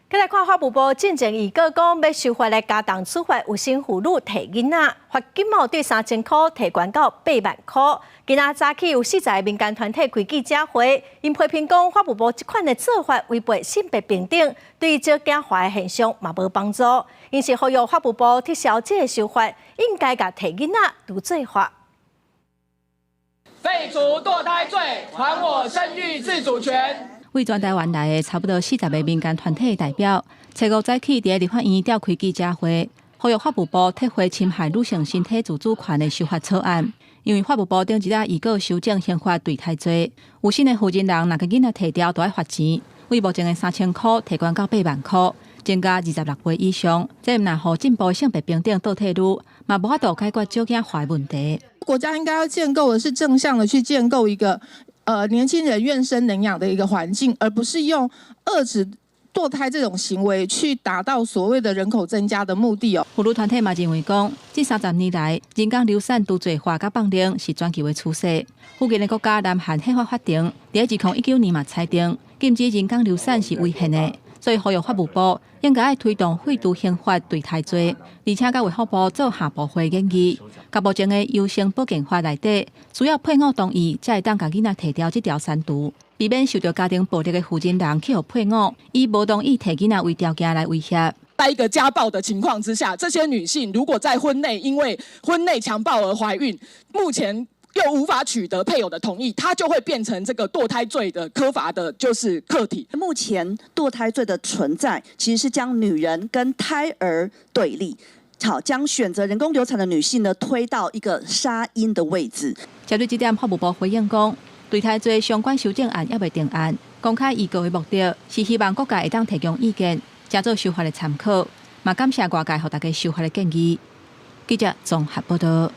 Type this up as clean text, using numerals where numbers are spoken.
來看法務部進前預告講，欲修法來加重處罰有身婦女提囡仔，罰金哦對3000箍提懸到8萬箍。今仔早起有40個民間團體開記者會，𪜶批評講法務部這款的做法違背性別平等，對少子化的現象嘛無幫助。𪜶是呼籲法務部撤銷這个修法，應該共提囡仔除罪化。廢除墮胎罪，還我生育自主權。為全台灣來的差不多40個民間團體代表，初五早起佇立法院召開記者會，呼籲法務部撤回侵害女性身體自主權的修法草案。因為法務部頂一下預告修正刑法墮胎罪，有身的婦人若共囡仔提掉，著愛罰錢，對目前的3000箍提懸到8萬箍，增加26倍以上。這毋但予進步性別平等倒退嚕，嘛無法度解決少子化的問題。國家應該要建構的是正向的去建構一個年輕人願生能養的一個環境，而不是用遏止墮胎這種行為去達到所謂的人口增加的目的哦。婦女團體嘛認為講，這30年來，人工流產除罪化佮放任是全球的趨勢。附近的國家南韓憲法法庭佇2019年嘛裁定禁止人工流產是違憲的，所以呼籲法務部應該愛推動廢除刑法墮胎罪，而且佮衛福部做下部會研議，佮目前的優生保健法內底，需要配偶同意才會當共囡仔提掉這條刪除，避免受著家庭暴力的婦人人去予配偶以無同意提囡仔為條件來威脅。在一個家暴的情況之下，這些女性如果在婚內因為婚內強暴而懷孕，目前又無法取得配偶的同意，她就會變成這個墮胎罪的科罰的，就是客體。目前墮胎罪的存在，其實是將女人跟胎兒對立，好，將選擇人工流產的女性呢推到一個殺嬰的位置。針對這點，法務部回應講，墮胎罪相關修正案猶未定案，公開預告的目的是希望各界會當提供意見，成做修法的參考，嘛感謝外界予大家修法的建議。記者綜合報道。